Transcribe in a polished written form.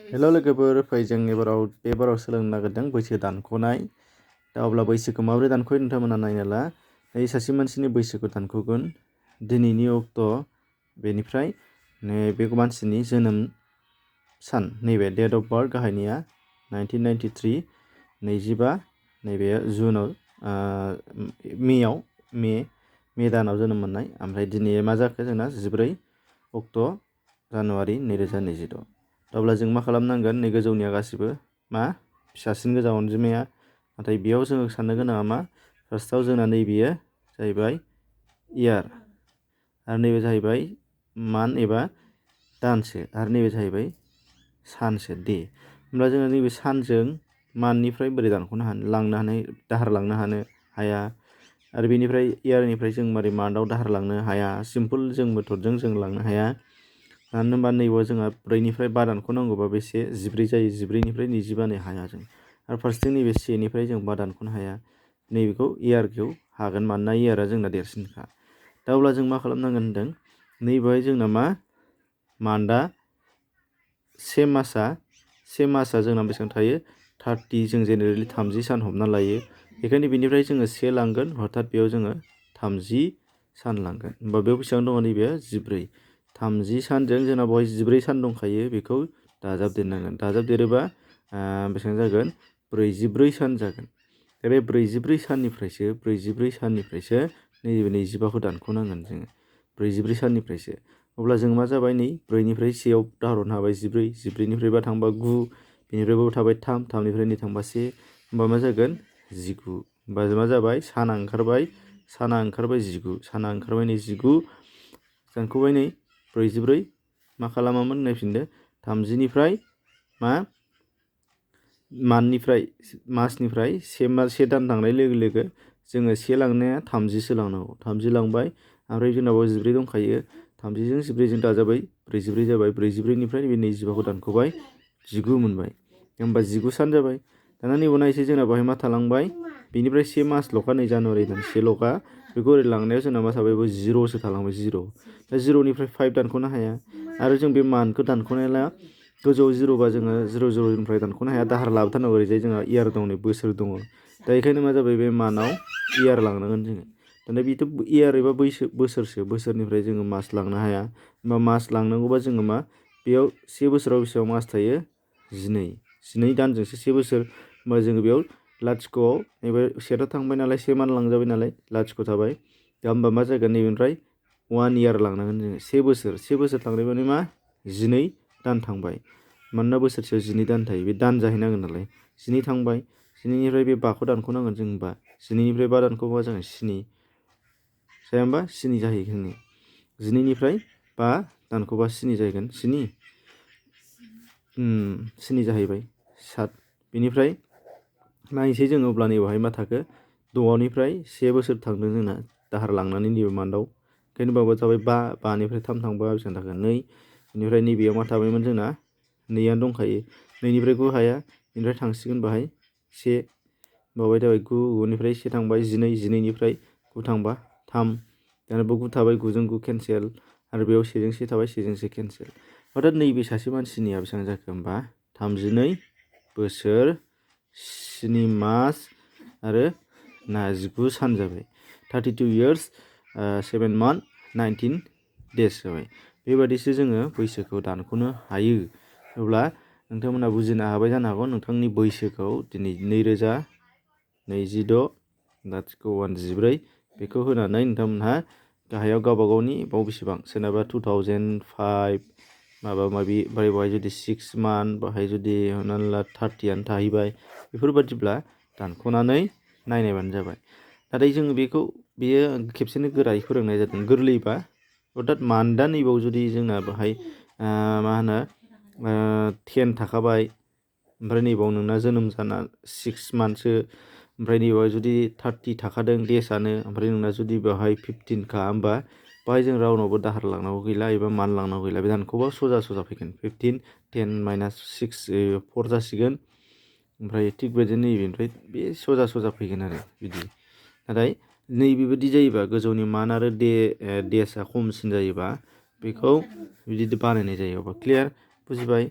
हेल' लोगोफोर फै जों एबाराव सोलोंनो नागिरदों बैसो दानख'नाय। दा अब्ला बैसोखौ माबोरै दानख'यो नोंथांमोना नायना ला। सासे मानसिनि बैसोखौ दानख'गोन दिनैनि अक्ट' बेनिफ्राय बे मानसिनि जोनोम सान नैबे डेट अफ बार्थ गाहायनिया 1993 25 नैबे जुनाव मे दानाव जोनोम मोननाय। ओमफ्राय दिनै मा जाखो जोंना 14 अक्ट' जानुवारि 2026। अब्ला जों मा खालामनांगोन नै गोजौनिया गासिबो मा फिसासिन गोजा अनजिमाया, नाथाय बेयाव जोङो साननो गोनाङा मा फार्स्टआव जोंना नैबेयो जाहैबाय इयार आरो नैबे जाहैबाय मान एबा दानसो आरो नैबे जाहैबाय सानसो दे। होमब्ला जोङो नैबे सानजों माननिफ्राय बोरै दानख'नो दाहार लांनो हाया आरो बेनिफ्राय इयारनिफ्राय जों मारै मान्थआव दाहार लांनो हाया, सिम्पोल जों मेथडजों जों लांनो हाया। मानो होनबा नैबेयाव जोंहा 4निफ्राय 5 दानख'नांगौबा बेसे 14 जायो, 14निफ्राय 25 हाया जों आरो फारसेथिं नैबे 1निफ्राय जों 5 दानख'नो हाया। नैबेखौ इयारखौ हागोन मानोना इयारा जोंना देरसिनखा। दा अब्ला जों मा खालामनांगोन होनदों नैबेहाय जोंना मा मान्थआ से मासआ जोंना बेसेबां थायो 30, जों जेनेरेलि 30 सान हमना लायो। बेखायनो बेनिफ्राय जोङो 1 लांगोन, हथात बेयाव जोङो 30 सान लांगोन। होमबा बेयाव बेसेबां दङ नैबे 14, 30 सानजों जोंना बेवहाय 14 सान दंखायो, बेखौ दाजाबदेरनांगोन। दाजाबदेरोबा बेसेबां जागोन 44 सान जागोन। दा बे 44 साननिफ्रायसो नैबे 25खौ दानख'नांगोन जोङो 44 साननिफ्रायसो। अब्ला जों मा जाबाय नै 4निफ्राय 1आव दाहरनो हाबाय 14, 14निफ्राय 5 थांबा 9, बेनिफ्राय 5 थाबाय 3, 3निफ्राय 2 थांबा 1, होमबा मा जागोन 19। होमबा मा जाबाय साना ओंखारबाय 19, साना ओंखारबाय नै 19 दानख'बाय नै 44। मा खालामामोन नायफिनदो 30निफ्राय मासनिफ्राय 1 दान थांनाय लोगो लोगो जोङो 1 लांनाया 30सो लांनांगौ, 30 लांबाय। ओमफ्राय जोंनाव 14 दंखायो, 30जों 14जों दाजाबाय 44 जाबाय। 44निफ्राय बे 25खौ दानख'बाय 19 मोनबाय, होमबा 19 सान जाबाय। दाना नैबाव नायसै जोंना बेवहाय मा थालांबाय बेनिफ्राय 1 मासल'खा नै जानुवारि दान 1ल'खा, बेखौ ओरै लांनायाव जोंना मा थाबाय 0सो थालांबाय 0। दा 0निफ्राय 5 दानख'नो हाया आरो जों बे मानखौ दानख'नायला गोजौआव 0बा जोङो 0निफ्राय दानख'नो हाया, दाहार लाबोथारनांगौ। ओरैजाय जोंहा इयार दं नै बोसोर दङ, दा बेखायनो मा जाबाय बे मानाव इयार लांनांगोन जोङो। दाना बेथ' इयार एबा बोसोरनिफ्राय जोङो मास लांनो हाया। होमबा मास लांनांगौबा जोङो मा बेयाव 1 बोसोराव बेसेबां मास थायो 12 दानजोंसो 1 बोसोर। होमबा जोङो बेयाव लाथिख'आव नैबे 1 थांबाय नालाय 1 मान लांजाबाय नालाय लाथिख' थाबाय। दा होमबा मा जागोन नैबेनिफ्राय 1 इयार लांनांगोन जोङो 1 बोसोर थांनाय माने मा 12 दान थांबाय। मानोना बोसोरसेयाव 12 दान थायो, बे दान जाहैनांगोन नालाय 12 थांबाय। 12निफ्राय बे 5खौ दानख'नांगोन जों, होमबा 12निफ्राय 5 दानख'बा जोङो 7 जाया होमबा 7 जाहैगोन। 12निफ्राय 5 दानख'बा 7 जाहैगोन, 7 जाहैबाय 7। बेनिफ्राय नायनोसै जोङो अब्ला नैबेवहाय मा थाखो 6निफ्राय 1 बोसोर थांदों जोंना दाहार लांनानै नैबे मान्थआव। ओंखायनो बाबा जाबाय 5निफ्राय 3 थांबा बेसेबां थाखो 2। बेनिफ्राय नैबेयाव मा थाबायमोन जोंना 2आनो दंखायो, 2निफ्राय 9 हाया, बेनिफ्राय थांसिगोन बाहाय 1 बावबाय थाबाय 9, 9निफ्राय 1 थांबाय 12, 12निफ्राय 9 थांबा 3, दाना बेयाव 9 थाबाय 9जों 9 केन्सेल आरो बेयाव 1जों 1 थाबाय 1जों 1 केन्सेल। हथात नैबे सासे मानसिनिया बेसेबां जाखो होमबा 32 बोसोर 7 मास आरो 19 सान जाबाय। 32 years 7 months 19 days जाबाय। बेबादिसो जोङो बैसोखौ दानख'नो हायो। अब्ला नोंथांमोना बुजिनो हाबाय जानो हागौ नोंथांनि बैसोखौ दिनै 2026-14 बेखौ होनानै नोंथांमोनहा गाहायाव गावबा गावनि बाव बेसेबां सोरनाबा 2005 माबा माबि, ओमफ्राय बेवहाय जुदि 6 मान्थ, बाहाय जुदि हमनानै ला 30आनो थाहैबाय, बेफोरबादिब्ला दानख'नानै नायनायबानो जाबाय। नाथाय जोङो बेयो खेबसेनो गोरायै फोरोंनाय जादों। गोरलैबा हथात मान्थआ नैबाव जुदि जोंना बेहाय 10 थाखाबाय, ओमफ्राय नैबाव नोंना जोनोम जाना 6 मान्थसो, ओमफ्राय नैबाव जुदि 30 थाखादों देसानो, ओमफ्राय नोंना जुदि बेवहाय 15खा, होमबा बाहाय जों रावनावबो दाहार लांनांगौ गैला एबा मान लांनांगौ गैला। बे दानख'बा सजा फैगोन 15, 10 - 6 4 जासिगोन। ओमफ्राय थिग बेबायदिनो नैबेनिफ्राय बे सजा फैगोन आरो बिदि। नाथाय नैबेबायदि जायोबा गोजौनि मान आरो देसआ खमसिन जायोबा बेखौ बिदि बानायनाय जायो। अब्ला क्लियार बुजिबाय।